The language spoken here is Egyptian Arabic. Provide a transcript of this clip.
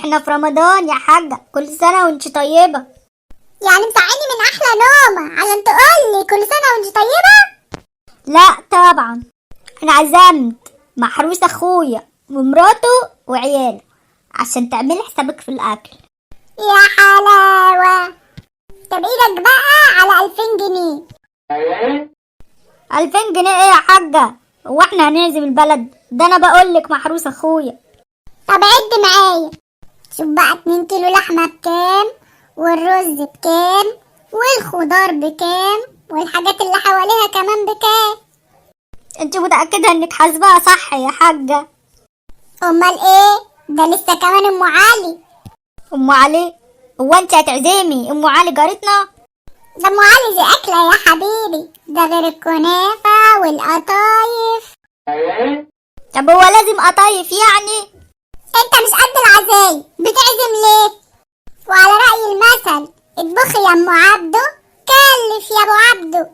احنا في رمضان يا حاجة، كل سنة وانت طيبة. يعني مصحيني من احلى نومة عشان تقولي كل سنة وانت طيبة؟ لا طبعا، انا عزمت محروس اخويا ومراته وعياله عشان تعملي حسابك في الاكل. يا حلاوة. طب ايدك بقى على 2000 جنيه. 2000 جنيه ايه يا حاجة؟ هو احنا هنعزم البلد؟ ده انا بقولك محروس اخويا. طب عد معايا، شوف بقى 2 كيلو لحمة بكام، والرز بكام، والخضار بكام، والحاجات اللي حواليها كمان بكام. انت متأكدة انك حاسباها صح يا حاجة؟ امال ايه؟ ده لسه كمان ام علي. ام علي؟ هو انت هتعزمي ام علي جارتنا؟ ده ام علي دي اكلة يا حبيبي، ده غير الكنافة والقطايف. طب هو لازم قطايف يعني؟ انت مش قد العزايم بتعزم ليه؟ وعلى رأي المثل، اطبخي يا ام عبده كلف يا ابو عبده.